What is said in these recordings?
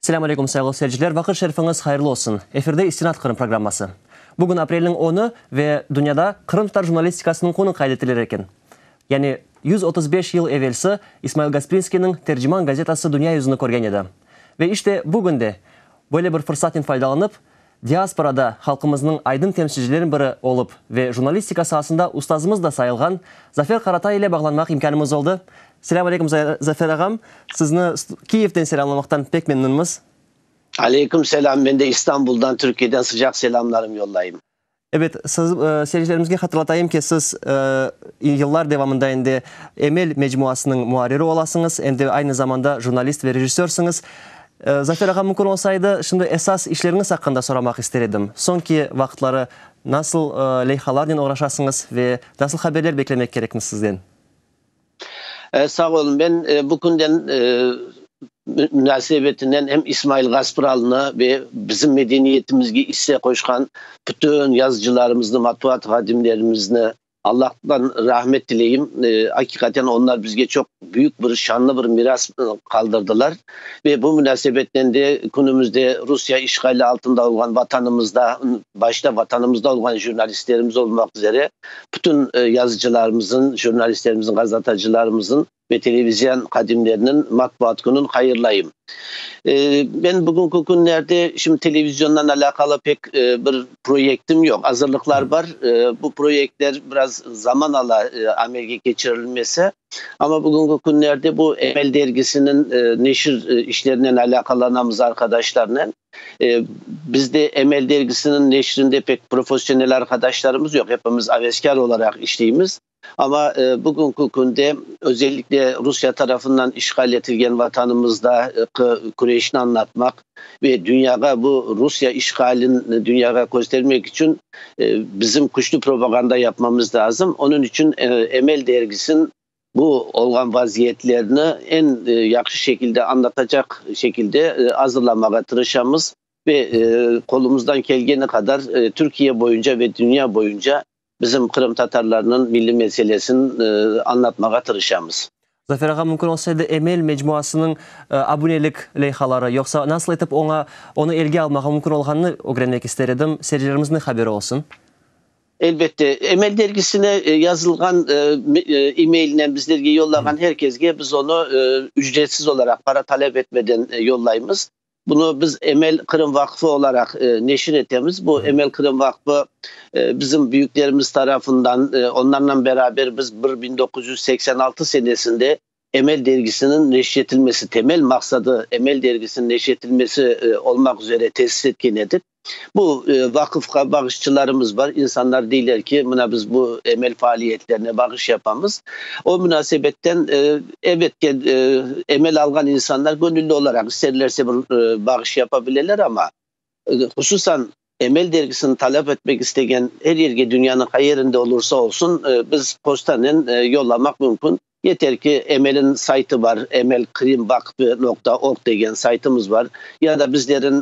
Selâm aleyküm, sayğılı seyirciler! Vaqıt şerifiñiz hayırlı olsun! Efirde İstinat Qırım programması. Bugün aprelniñ onı ve dünyada qırımtatar jurnalistikasınıñ künü qayd etilir eken. Yani 135 yıl evelsi İsmail Gasprinskiyniñ Terciman gazetası dünya yüzüni körgen edi. Ve işte bugün de böyle bir fırsatnen faydalanıp, diasporada halqımıznıñ aydın temsilcilerinden biri olıp ve jurnalistika saasında ustazımız da sayılğan Zafer Qaratay ile bağlanmaq imkânımız oldı. Selâm aleyküm, Zafer ağam! Sizni Kiyevden selâmlamaqtan pek memnünmiz. Aleyküm selâm! Men de İstanbuldan, Türkiyeden sıcaq selâmlarım yollayım. Ebet, siz, seyircilerimizge hatırlatayım ki, siz yıllar devamında endi Emel mecmuasınıñ muarriri olasıñız, em de aynı zamanda jurnalist ve rejissörsıñız. Zafer ağa, mümkün olsaydı, şimdi esas işleriñiz aqqında soramaq ister edim. Soñki vaqıtları nasıl leyhalarnen oğraşasıñız ve nasıl haberler beklemek kerekmiz sizden? Sağ olun. Men bu künden munasebetinen em İsmail Gaspralını ve bizim medeniyetimizge isse qoşqan bütün yazıcılarımıznı, matbuat hadimlerimizni Allahtan rahmet tileyim. Aqiqaten onlar bizge çoq büyük bir, şanlı bir miras qaldırdılar. Ve bu munasebetnen de künümizde Rusiye işğali altında olğan Vatanımızda, başta Vatanımızda olğan jurnalistlerimiz olmaq üzere, Bütün yazıcılarımızın, jurnalistlerimizin, gazetacılarımızın ve televizion hadimleriniñ matbuat künün hayırlayım. Ben bugünki künlerde şimdi televiziondan alâqalı pek bir proyektim yoq. Azırlıqlar bar. Bu proyektler biraz zaman ala amelge keçirilmesi. Amma bugünki künlerde bu Emel dergisiniñ neşir işlerinen alâqalanamız arqadaşlarnen. Bizde Emel dergisiniñ neşrinde pek professionel arqadaşlarımız yoq, hepimiz aveskâr olaraq işleymiz. Amma bugünki künde özellikle Rusya tarafından işğal etilgen Vatanımızdaki küreşni añlatmaq ve dünyağa bu Rusya işğalini dünyağa köstermek içün bizim küçlü propaganda yapmamız lâzım. Onıñ içün Emel dergisiniñ Bu olğan vaziyetlerni eñ yahşı şekilde añlatacaq şekilde azırlamağa tırışamız ve qolumızdan kelgeni qadar Türkiye boyunca ve dünya boyunca bizim qırımtatarlarnıñ milliy meselesini añlatmağa tırışamız. Zafer ağa, mümkün olsa edi Emel mecmuasınıñ abunelik leyhaları, yoqsa nasıl etip oña, onı elge almağa mümkün olğanını ögrenmek ister edim, seyircilerimizniñ haberi olsun. Elbette, Emel dergisine yazılğan e-mailnen bizlerge yollağan her kesge biz onı ücretsiz olaraq, para talep etmeden yollaymız. Bunı biz Emel Qırım Vaqfı olaraq neşir etemiz. Bu Emel Qırım Vaqfı bizim büyüklerimiz tarafından, onlarla beraber biz bir 1986 senesinde Emel dergisiniñ neşretilmesi, temel maqsadı Emel dergisiniñ neşretilmesi olmaq üzere tesis etken edik. Bu vaqıfqa bağışçılarımız bar, insanlar deyler ki, mına biz bu Emel faaliyetlerine bağış yapamız. O münasebetten, ebet ki, Emel alğan insanlar göñülli olaraq isterlerse bir bağış yapa bileler, amma hususan Emel dergisini talap etmek istegen er yerge, dünyanıñ qayerinde olursa olsun, biz postanen yollamaq mümkün. Yeter ki, Emel'in saytı bar, emelkrimvaqfı nokta org degen saytımız bar, ya da bizlerin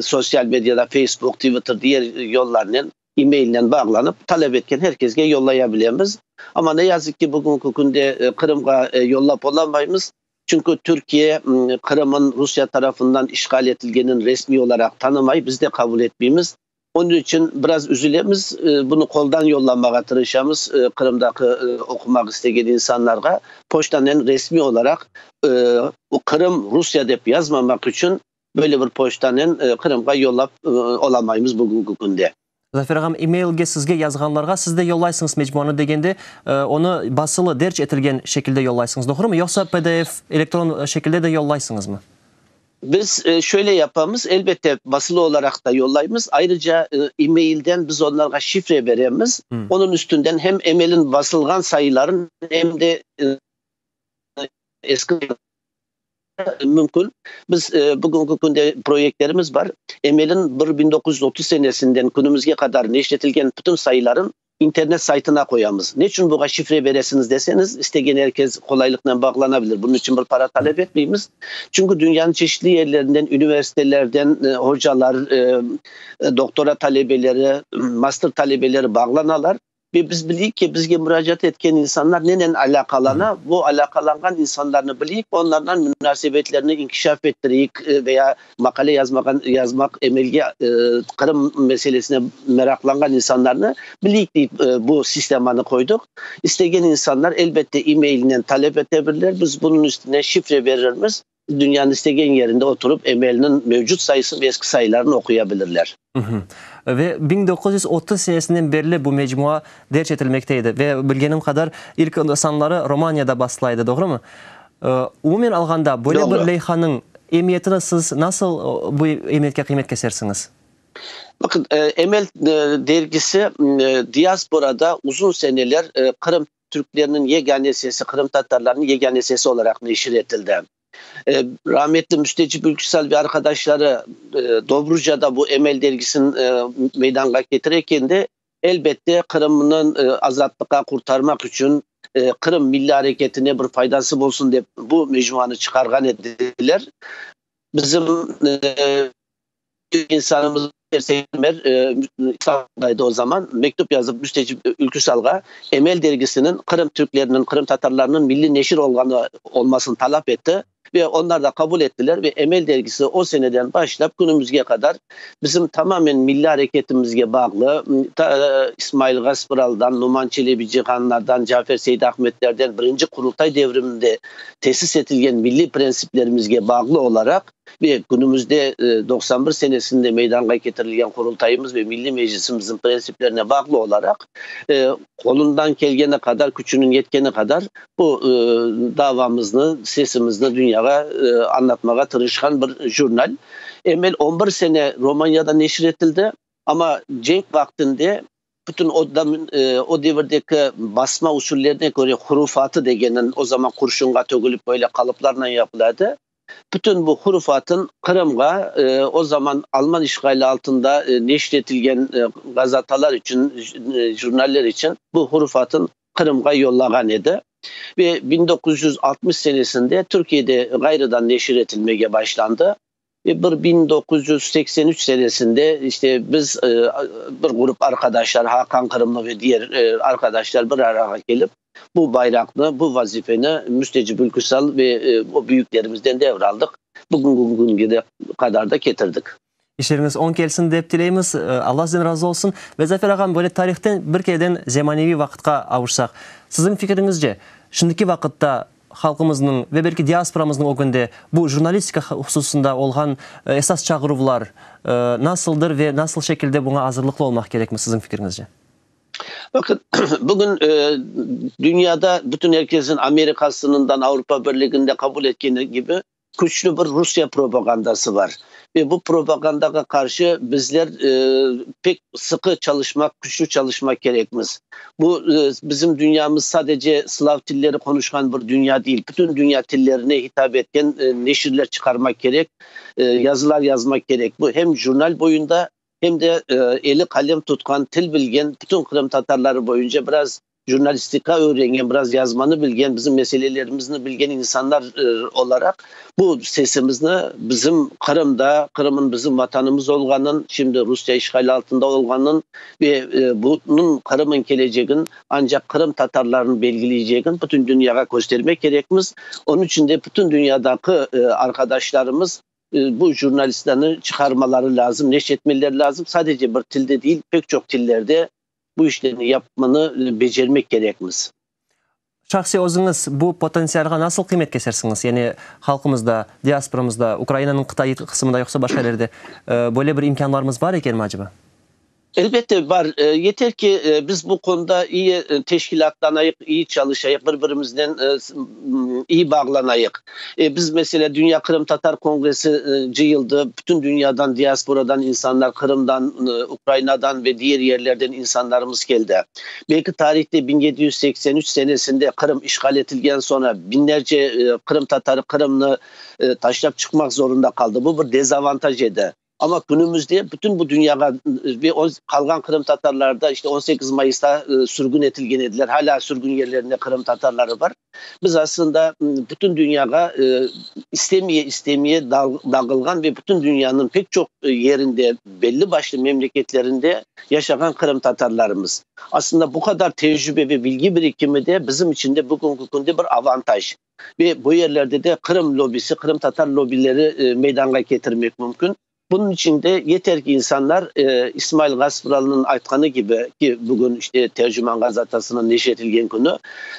sosyal medyada, Facebook, Twitter, diğer yollarnen, e-mailnen bağlanıp, talep etken her kesge yollaya bilemiz. Amma ne yazık ki, bugünki künde Qırımğa yollap olamaymız, çünki Türkiye Qırım'ın Rusya tarafından işğal etilgenin resmiy olaraq tanımay, biz de qabul etmeymiz. Onıñ içün biraz üzülemiz, bunı qoldan yollamağa tırışamız Qırımdaki oqumaq istegen insanlarğa. Poçtanen resmiy olaraq Qırım, Rusya dep yazmamaq içün böyle bir poçtanen Qırımğa yollap olamaymız bugünki künde. Zafer ağam, e-mailge sizge yazğanlarğa siz de yollaysıñız mecmuanı degende, onı basılı, derc etilgen şekilde yollaysıñız, doğrumı? Yoqsa pdf, elektron şekilde de yollaysıñızmı? Biz şöyle yapamız, elbette, basılı olaraq da yollaymız, ayrıca e-mailden biz onlarğa şifre beremiz, onıñ üstünden hem Emel'in basılğan sayıların, hem de eski mümkün. Biz bugünki künde proyektlerimiz bar, Emel'in bir 1930 senesinden künümizge qadar neşretilgen bütün sayıların İnternet saytına qoyamız. Neçün buğa şifre beresiñiz deseñiz, istegen er kes qolaylıqnen bağlana bilir. Bunıñ içün bir para talep etmeymiz. Çünki dünyanıñ çeşitli yerlerinden, üniversitelerden hocalar, doktora talebeleri, master talebeleri bağlanalar. Ve biz bileyik ki, bizge muracaat etken insanlar nenen alâqalana, bu alâqalanğan insanlarnı bileyik, onlarnen munasebetlerni inkişaf ettireyik ve ya maqale yazmağan, yazmaq Emelge Qırım meselesine meraqlanğan insanlarnı bileyik deyip bu sistemanı qoydıq. İstegen insanlar, elbette, e-mailnen talep ete bilirler, biz bunıñ üstüne şifre berirmiz. Dünyanıñ istegen yerinde oturıp Emelniñ mevcut sayısını ve eski sayılarını oquya bilirler. Ve 1930 senesinden berli bu mecmua derc etilmekte edi ve bilgenim qadar ilk sanları Romaniyada basıla edi, doğrumı? Umumen alğanda, böyle bir leyhanıñ emiyetini siz nasıl bu emiyetke qıymet kesersiñiz? Bakın, Emel dergisi diasporada uzun seneler Qırım Türklerniñ yegâne sesi, qırımtatarlarnıñ yegâne sesi olaraq neşir etildi. Rahmetli Müstecip Ülküsal ve arqadaşları Dobrucada bu Emel dergisini meydanğa ketireken de, elbette, Qırımnıñ azatlıqqa qurtarmaq içün Qırım milliy areketine bir faydası bolsun dep bu mecmuanı çıqarğan ediler. Bizim insanımız Seyitmer İstanbuldaydı o zaman, mektüp yazıp Müstecip Ülküsalğa Emel dergisiniñ Qırım türkleriniñ, qırımtatarlarnıñ milliy neşir olğanı olmasını talap etti ve onlar da qabul ettiler ve Emel dergisi o seneden başlap künümizge qadar bizim tamamen milliy areketimizge bağlı, ta İsmail Gaspıraldan, Numan Çelebi Cihanlardan, Cafer Seydahmetlerden birinci Qurultay devriminde tesis etilgen milliy prensiplerimizge bağlı olaraq Ve künümizde 91 senesinde meydanğa ketirilgen Qurultayımız ve Milliy Meclisimizniñ prensiplerine bağlı olaraq, qolundan kelgeni qadar, küçüniñ yetkeni qadar bu davamıznı, sesimizni dünyağa añlatmağa tırışqan bir jurnal. Emel on bir sene Romanyada neşir etildi, amma cenk vaqtında bütün o o devirdeki basma usullerine köre hurufatı degenin, o zaman qurşunğa tögülip böyle qalıplarnen yapıla edi. Bütün bu hurufatın Qırımğa o zaman alman işğali altında neşir etilgen gazetalar içün, jurnaller içün bu hurufatın Qırımğa yollağan edi. Ve 1960 senesinde Türkiyede ğayrıdan neşir etilmege başlandı. Ve bir 1983 senesinde işte biz bir grup arqadaşlar, Hakan Qırımlı ve diğer arqadaşlar bir arağa kelip, Bu bayraqnı, bu vazifeni Müstecip Ülküsal ve o büyüklerimizden devraldıq, bugüngi künge qadar da ketirdik. İşleriñiz oñ kelsin dep tileymiz. Alla sizden razı olsun. Ve Zafer ağam, böyle tarihten bir kereden zemaneviy vaqıtqa avuşsaq, siziñ fikiriñizce, şimdiki vaqıtta halqımıznıñ ve belki diasporamıznıñ ögünde bu jurnalistika hususında olğan esas çağıruvlar nasıldır ve nasıl şekilde buña azırlıqlı olmaq kerekmiz siziñ fikiriñizce? Bakın, bugün dünyada bütün herkesin Amerikasınından Avrupa Birliginde qabul etkeni kibi küçlü bir Rusya propagandası var. Ve bu propagandağa qarşı bizler pek sıqı çalışmaq, küçlü çalışmaq kerekmiz. Bu bizim dünyamız sadece slav tilleri qonuşqan bir dünya değil. Bütün dünya tillerine hitap etken neşirler çıqarmaq kerek, yazılar yazmaq kerek. Bu hem jurnal boyunda, Hem de eli qalem tutqan, til bilgen, bütün qırımtatarları boyunca biraz jurnalistika öğrengen, biraz yazmanı bilgen, bizim meselelerimizni bilgen insanlar olaraq bu sesimizni bizim Qırımda, Qırımın bizim vatanımız olğanın, şimdi Rusiye işğali altında olğanın ve bunıñ Qırımın kelecegin ancaq qırımtatarlarnıñ belgileycegin bütün dünyağa köstermek kerekmiz. Onıñ içün de bütün dünyadaki arqadaşlarımız Bu jurnalistlerni çıqarmaları lâzım, neşretmeleri lâzım. Sadece bir tilde değil, pek çoq tillerde bu işlerni yapmanı becermek kerekmiz. Şahsiy özüñiz bu potentsialğa nasıl qıymet kesersiñiz? Yani halqımızda, diasporamızda, Ukrainanıñ qıtaiy qısımında yoqsa başqa yerlerde böyle bir imkânlarımız bar ekenmi aceba? Elbette, bar. Yeter ki, biz bu konuda iyi teşkilâtlanayıq, iyi çalışayıq, bir-birimiznen iyi bağlanayıq. Biz, meselâ, Dünya Qırımtatar Kongressi cıyıldı, bütün dünyadan, diasporadan insanlar, Qırımdan, Ukrainadan ve diğer yerlerden insanlarımız keldi. Belki tarihte 1783 senesinde Qırım işğal etilgen soñra biñlerce qırımtatarı Qırımnı taşlap çıqmaq zorunda qaldı. Bu bir dezavantaj edi. Amma künümizde bütün bu dünyağa ve qalğan qırımtatarlar da işte 18 Mayısta sürgün etilgen ediler, hala sürgün yerlerinde qırımtatarları bar. Biz aslında bütün dünyağa istemeye-istemeye dağılğan ve bütün dünyanıñ pek çoq yerinde, belli başlı memleketlerinde yaşağan qırımtatarlarımız. Aslında bu qadar tecrübe ve bilgi birikimi de bizim içün de bugünki künde bir avantaj. Ve bu yerlerde de Qırım lobisi, qırımtatar lobileri meydanğa ketirmek mümkün. Bunıñ içün de yeter ki insanlar İsmail Gaspralınıñ aytqanı kibi, ki bugün işte Tercüman gazetasınıñ neşir etilgen künü,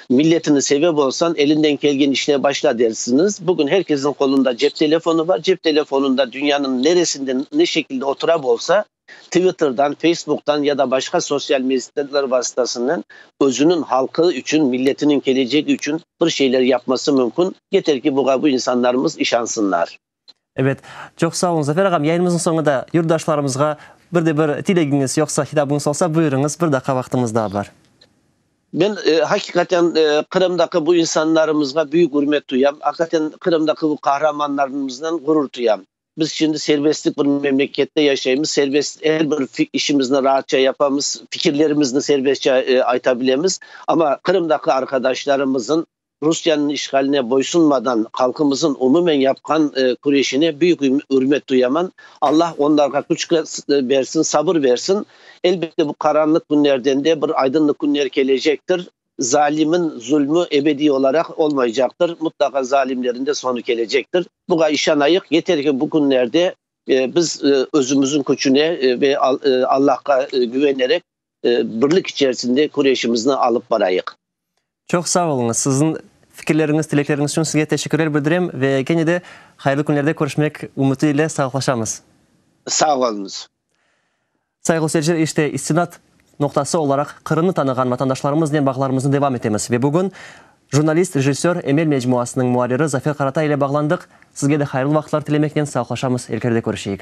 milletini sevep olsañ, elinden kelgen işine başla dersiñiz. Bugün her kesniñ qolunda cep telefonı bar. Cep telefonında dünyanıñ neresinde ne şekilde oturap olsa, Twitterdan, Facebooktan ya da başqa sosyal mesler vasıtasınen özüniñ halqı içün, milletiniñ kelecegi içün bir şeyler yapması mümkün. Yeter ki buğa bu insanlarımız işansınlar. Ebet. Çoq sağ oluñ, Zafer ağam. Yayınımıznıñ soñunda yurtdaşlarımızğa bir de bir tilegiñiz yoqsa hitabıñız olsa, buyurıñız, bir daqqa vaqtımız daa bar. Men, haqiqaten, Qırımdaki bu insanlarımızğa büyük ürmet duyam. Haqiqaten, Qırımdaki bu qahramanlarımıznen ğurur duyam. Biz şimdi serbestlik bir memlekette yaşaymız, serbest er bir işimizni raatça yapamız, fikirlerimizni serbestçe ayta bilemiz. Amma Qırımdaki arqadaşlarımızın Rusiyeniñ işğaline boysunmadan halqımızın umumen yapqan küreşine büyük ürmet duyaman. Allah onlarğa küç bersin, sabır bersin. Elbette bu qaranlıq künlerden de bir aydınlıq künler kelecektir. Zalimin zulmü ebediy olaraq olmaycaqtır. Mutlaqa zalimlerin de soñu kelecektir. Buña işanayıq. Yeter ki bu künlerde biz özümizin küçüne ve Allahqa güvenerek birlik içerisinde küreşimizni alıp barayıq. Çoq sağ oluñız. Siziñ fikirleriñiz, tilekleriñiz içün sizge teşekkürler bildirem ve kene de hayırlı künlerde körüşmek ümüti ile sağlıqlaşamız. Sağ oluñız. Sayğılı seyirciler, işte, istinat noqtası olaraq Qırımnı tanığan vatandaşlarımıznen bağlarımıznı devam etemiz ve bugün jurnalist, rejissör, Emel mecmuasınıñ muarriri Zafer Karatay ile bağlandıq. Sizge de hayırlı vaqıtlar tilemeknen sağlıqlaşamız, ilkeride körüşeyik.